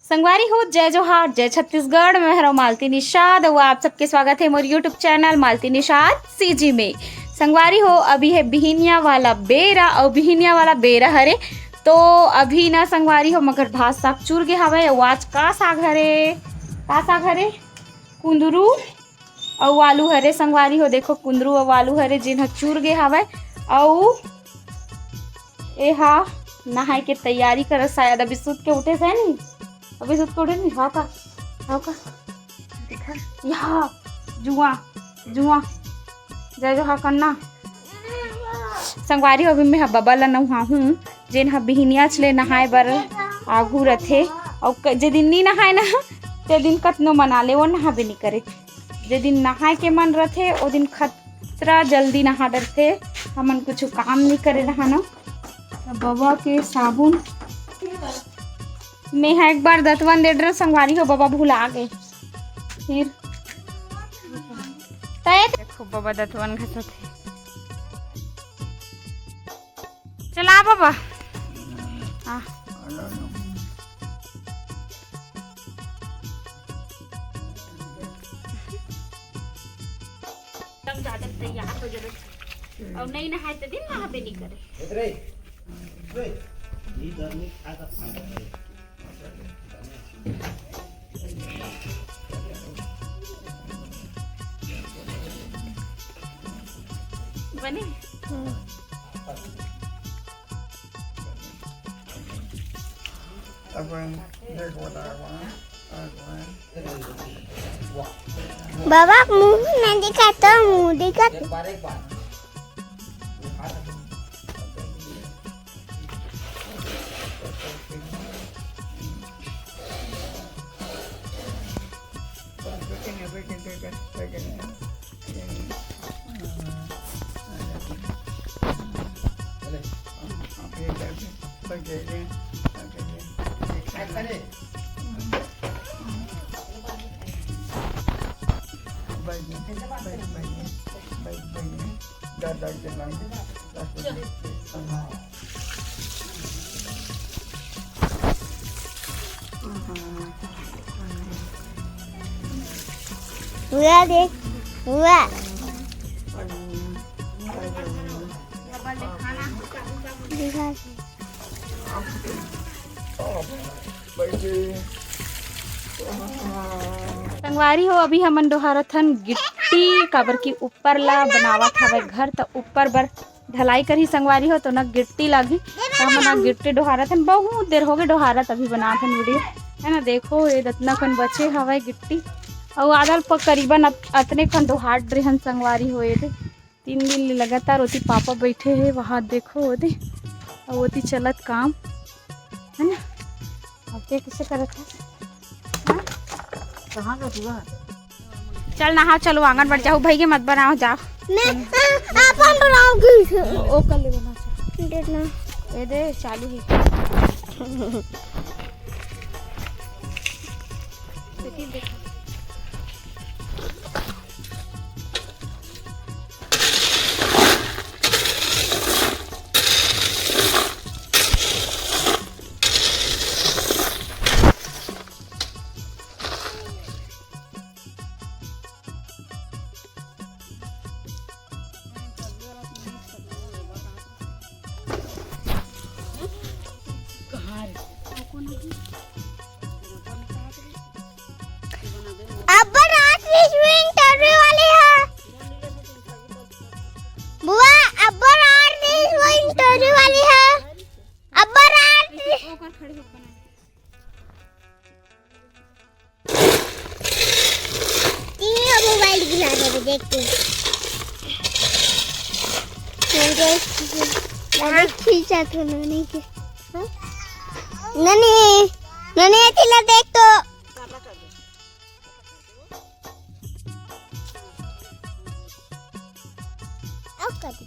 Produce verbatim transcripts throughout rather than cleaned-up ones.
संगवारी हो, जय जोहार, जय छत्तीसगढ़। मैं हरव मालती निषाद अउ आप सबके स्वागत है मोर YouTube channel Malti Nishad CG में। संगवारी हो, अभी है बिहिनिया वाला बेरा अउ बिहिनिया वाला बेरा हरे। तो अभी ना संगवारी हो, मगर भात साग चूर गे हवय। अउ आज का साग हरे? का साग हरे? कुंदरू अउ आलू हरे संगवारी हो। देखो, कुंदरू अउ आलू हरे, जेन ह चूर गे हवय। अउ एहा नहाए के तैयारी करत, शायद अभी सुत के उठे से नी, अभी सुत के उठे नी। हव का? हव का? देखा, यहाँ जुआ, जुआ, जय जोहार कन्ना। संगवारी हो, अभी मैं ह बबा ल नहाहूँ, जेन ह बिहिनियाच ले नहाए बर आघू रथे। अउ क-, जे दिन नी नहाए ना, ते दिन कतनो मना ले, वो नहाबे नी करे। जे दिन नहाए के मन रथे, ओ दिन खतरा जल्दी नहा डरथे। हमन कुछु काम नी करे रहा ना, त बबा के साबुन, मैं ह एक बार दतवन दे डर संगवारी हो, बबा भुला गे। फिर तय देखो, बबा दतवन घसत हे। चला बबा। आ। एकदम ज्यादा तैयार हो जावे। अउ नहीं नहाए त दिन नहाबे नहीं करे। बने? अपन देख बता। बाबा, मुंह नहीं दिखाता, मुंह दिखाता। हुआ देख, हुआ। दिखा। संगवारी हो, अभी हमन डोहारत हन गिट्टी, काबर की ऊपर ला बनावत हवे घर, त ऊपर बर ढलाई करही संगवारी हो, तो ना गिट्टी लागही। त हमन ना गिट्टी डोहारत हन, बहुत देर होगे डोहारत, अभी बनात हन वीडियो, है ना। देखो, ये दतना कन बचे हवय गिट्टी, अउ आधा ल प-, करीबन अत-, अतने कन डोहार डरे हन संगवारी हो। ये दे, तीन दिन ले लगातार ओती पापा बैठे हे, वहाँ देखो ओदे, अउ ओती चलत काम, है ना। अब के कैसे करत है? हाँ? कहाँ का हुआ? चल नहाओ, चलो आंगन बढ़ जाओ, भैया मत बनाओ, जाओ। मैं, आ, अपन बनाऊंगी। ओ, ओ कर ले बना, चल। देखना। ये दे, चालू है। देखिए, देखो। अब्बर रात में इसमें इंटरव्यू वाली है। बुआ, अब्बर रात में इसमें इंटरव्यू वाली है। अब्बर रात में। ये मोबाइल गिरा दे, देख तू। मुझे, मुझे खींचा था ननी के। हाँ? ननी, ननी, तिला देख तो। अब कर दे।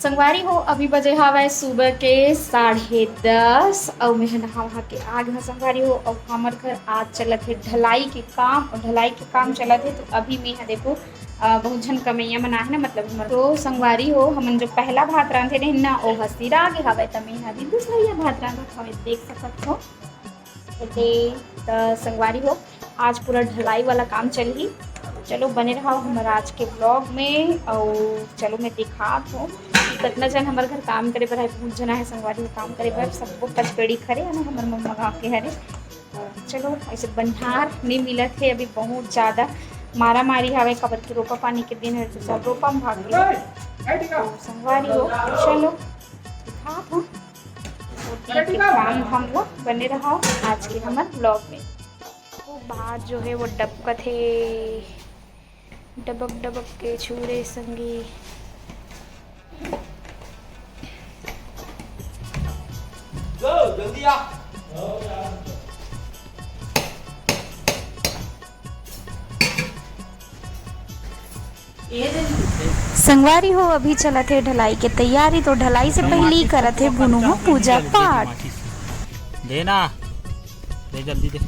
संगवारी हो, अभी बजे हवय सुबह के साढ़े दस, अउ मैं ह नहा वहा के आ गे हंव संगवारी हो। अउ हमर घर आज चलत हे ढलाई के काम, अउ ढलाई के काम चलत हे, तो अभी मैं ह देखो, अ, बहुत झन कमैया मन आहे ना, मतलब हमर तो संगवारी हो, हमन जो पहला भात रांधे रहेन ना, ओ ह सिरा गे हवय, त मैं ह अभी दूसरा भात रांधत हवय, देख सकत हो। एते त संगवारी हो, आज पूरा ढलाई वाला काम चलही। चलो बने रहो हमर आज के vlog में, अउ चलो मैं दिखात हूँ कि कतना जन हमर घर काम करे बर है। बहुत जना है संगवारी हो काम करे बर, सबको पचपेड़ी खरे है ना हमर मम्मा गाँव के हरे। चलो ऐसे बनिहार नहीं मिलत है अभी बहुत ज़्यादा, मारा मारी हवे, काबर के रोपा पानी के दिन है तो सब रोपा में भाग गए। तो संगवारी हो, चलो दिखात हूँ। काम धाम ला बने रहो आज के हमर vlog में। वो बाहर जो है वो डबकत है, डबक डबक के छू रे संगी। जल्दी आ। संगवारी हो, अभी चलत हे ढलाई के तैयारी, तो ढलाई से पहिली करत हे बुनू हो पूजा पाठ। देना, दे जल्दी दे।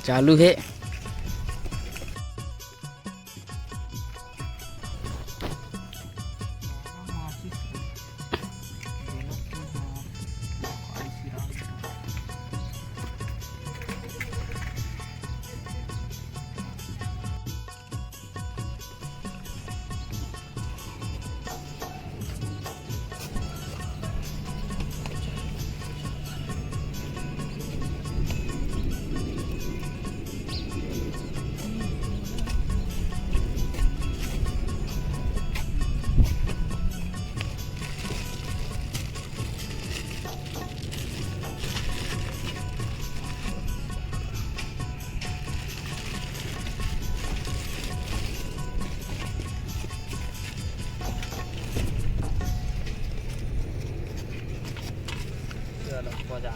चालू है। चलो, बजा।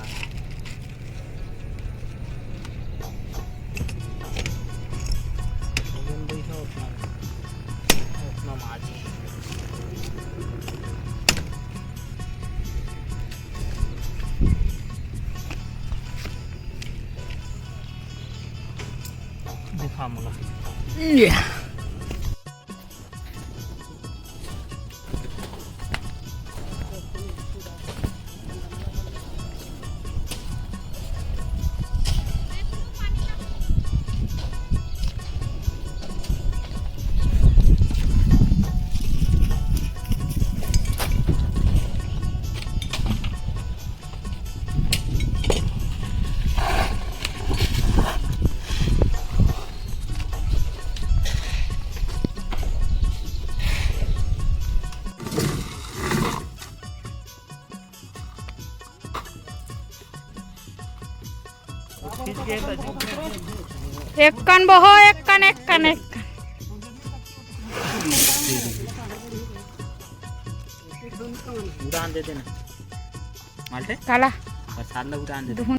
बैठो अपना, अपना माजी। दिखा मगा। एक्कन बहो, एक्कन, एक्कन, एक्कन। उड़ान दे देना। माल्टे? काला? प्रसाद ला उड़ान दे देना।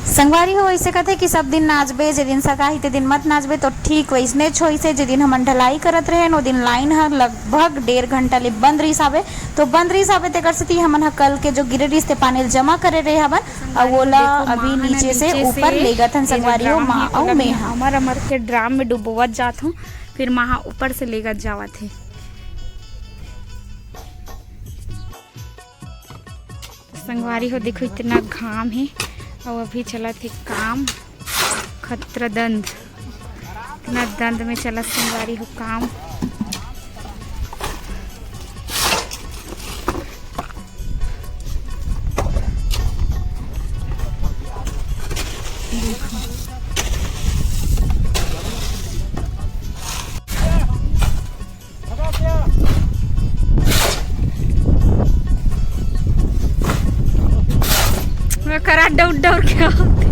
संगवारी हो, ऐसे कहते कि सब दिन नाचबे, जे दिन सगाई ते दिन मत नाचबे, तो ठीक वैसने छोइसे जे दिन हमन ढलाई करत रहेन, ओ दिन लाइन ह लगभग डेढ़ घंटा ले बंद रहिस हावे। तो बंद रहिस हावे, तेकर सेती हमन ह कल के जो गिरे रहिस ते पानी ल जमा करे रहे हवन, अउ ओला अभी नीचे से ऊपर लेगत हन संगवारी हो, माँ अउ मैं ह। अमर अमर के ड्राम में डुबोवत जात हूँ, फिर माँ ह ऊपर से लेगत जावत हे। संगवारी हो, देखो, इतना घाम हे अउ अभी चलत हे काम। खतरा दंद, इतना दंद में चलत संगवारी हो काम। करा डौर डौर के होथे।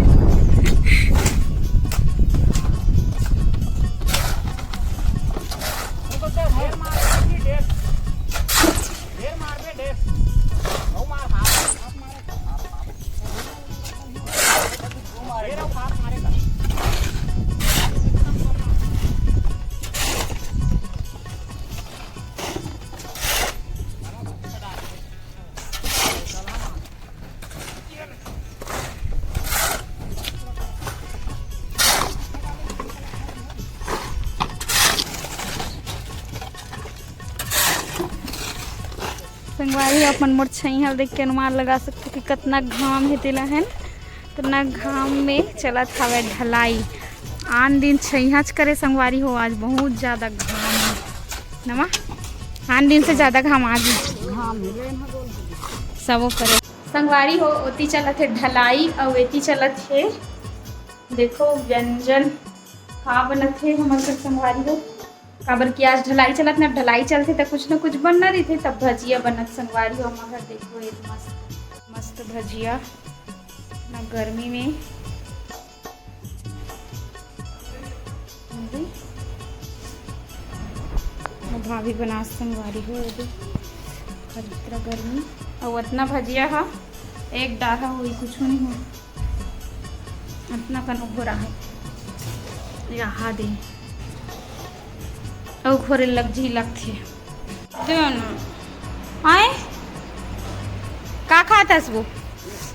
संगवारी हो, अपन मोर छइहा ल देख के अनुमान लगा सकथो कि कतना घाम हे तेला, है न? कतना घाम में चलत हवय ढलाई। आन दिन छइहाच करे संगवारी हो, आज बहुत ज्यादा घाम हे नमा, आन दिन से ज्यादा घाम आज हे। सबो करे संगवारी हो, ओती चलत हे ढलाई अउ एती चलत हे, देखो, व्यंजन का बनत हे हमर घर संगवारी हो। काबर कि आज ढलाई चलत ना, ढलाई चलथे त कुछ न कुछ बनना रहिथे। तब भजिया बनत संगवारी हो हमर घर। देखो, एक मस्त मस्त भजिया ना गर्मी में। भाभी बना संगवारी हो, ये दे। खतरा गर्मी। अउ अतना भजिया ह, एक डाहा होई, कुछ नहीं हो। अतना कन घोरा है। यहाँ दे। अउ घोरे लग जी लगथे। दे ना। आए? का खात हस वो?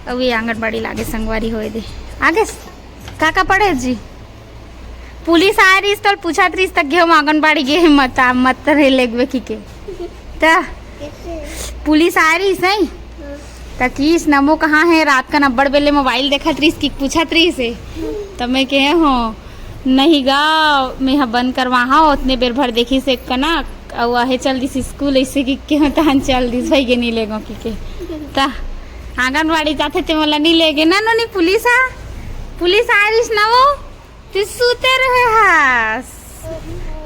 अउ ये आंगनबाड़ी लागे संगवारी होए दे। आगे स-, का का पढ़े जी? पुलिस आए रहिस त पूछत रहिस त गेहूं आंगनबाड़ी गे हे मत, आ, मत रे लेगबे की के। त पुलिस आए रहिस नहीं? त किस नमो कहाँ है? रात कन अब्बड़ बेले मोबाइल देखत रहिस कि पूछत रहिस हे। त मैं कहे हो, नहीं गा, मैं ह बंद करवाहा, ओतने बेर भर देखिस एक कनक, अउ आहे चल दिस स्कूल, ऐसे कि के तहन चल दिस, भाई के नहीं लेगो कि के। त आंगनबाड़ी जाथे ते मोला नहीं लेगे ना नोनी, पुलिस आ, पुलिस आए रहिस ना वो, ते सुते रहे हस,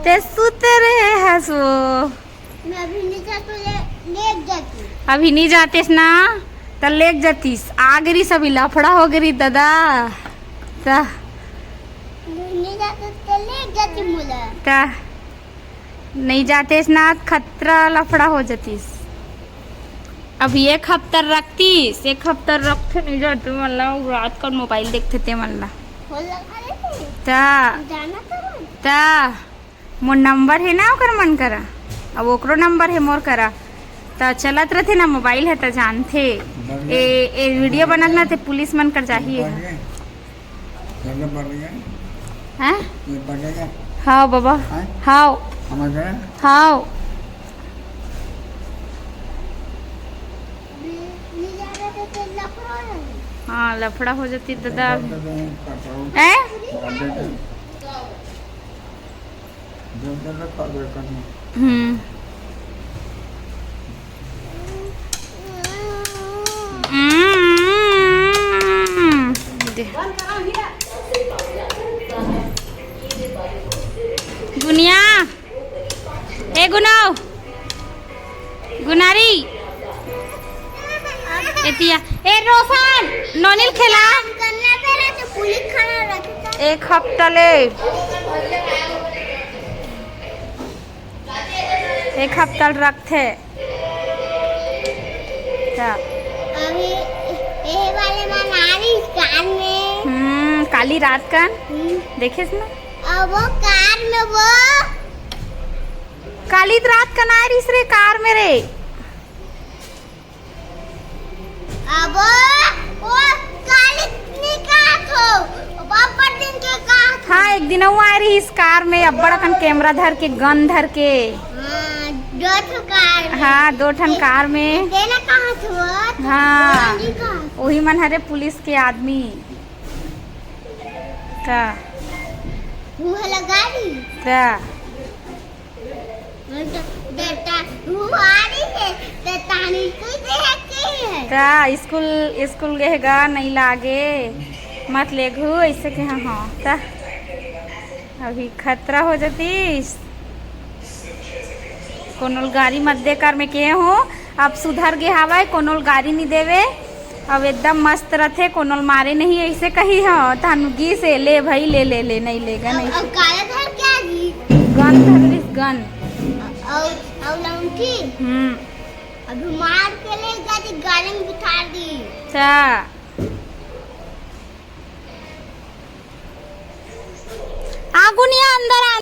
ते सुते रहे हस वो। मैं अभी नहीं जाती, ले, ले जाती। अभी नहीं जातेस ना, त लेग जातीस। आ गे रहिस, अभी लफड़ा हो गे रहिस दादा। त नहीं जाते तो ले जाती मुला। त नहीं जातेस ना, खतरा लफड़ा हो जातीस। अभी एक हफ्ता रखतीस, एक हफ्ता रखथे नहीं जाते मन ला, रात का मोबाइल देखथे ते मन ला। हो लगा रे। त जाना तो मन। त मोर नंबर हे ना ओकर मन करा, अब ओकरो नंबर हे मोर करा, त चलत रथे ना मोबाइल हे त जानथे। ए, ए वीडियो बनत ना ते पुलिस मन कर जाही। हैं? हाँ बाबा। हाँ। हाँ। हाँ, लफड़ा हो जाती दादा। हैं? हम्म। हम्म। दे। गुनिया, ए गुनाव, गुनारी। एतिया। ए रोशन, नोनिल खेला। एक हफ्ता ले। एक हफ्ता ले रखथे। अच्छा। अभी ये वाले मन आ रही कार में। हम्म, काली रात कन। हम्म। देखेस ना? अब वो कार में वो। काली रात कन आ रही रे कार में रे। अब वो काली नहीं कहा थो, बापर दिन के कहा थो। हाँ, एक दिन वो आ रही इस कार में, अब्बड़ अकन कैमरा धर के, गन धर के। हाँ, दो ठो कार में। हाँ, दो ठन कार में। तेला कहा थो। हाँ, वही मन हरे पुलिस के आदमी। का? वो लगा दी। का? त स्कूल, स्कूल गे हे गा, नहीं लागे, मत लेगहू, ऐसे के हाँ, हाँ। त अभी खतरा हो जातीस। कोनो ल गारी मत दे कर मैं के हूँ, अब सुधर गे हवय, कोनो ल गारी नहीं देवे। अब एकदम मस्त रथे, कोनो ल मारे नहीं, ऐसे कही हो, तहन गिस हे, ले भाई, ले, ले, ले, नहीं लेगा, नहीं। अब काला धर क्या जी? गन धर लिस, गन। और, और लौंठी? हम्म। अभी मार के ले जा जी, गाड़ी में बिठा दी। अच्छा। आ गुनिया अंदर आ।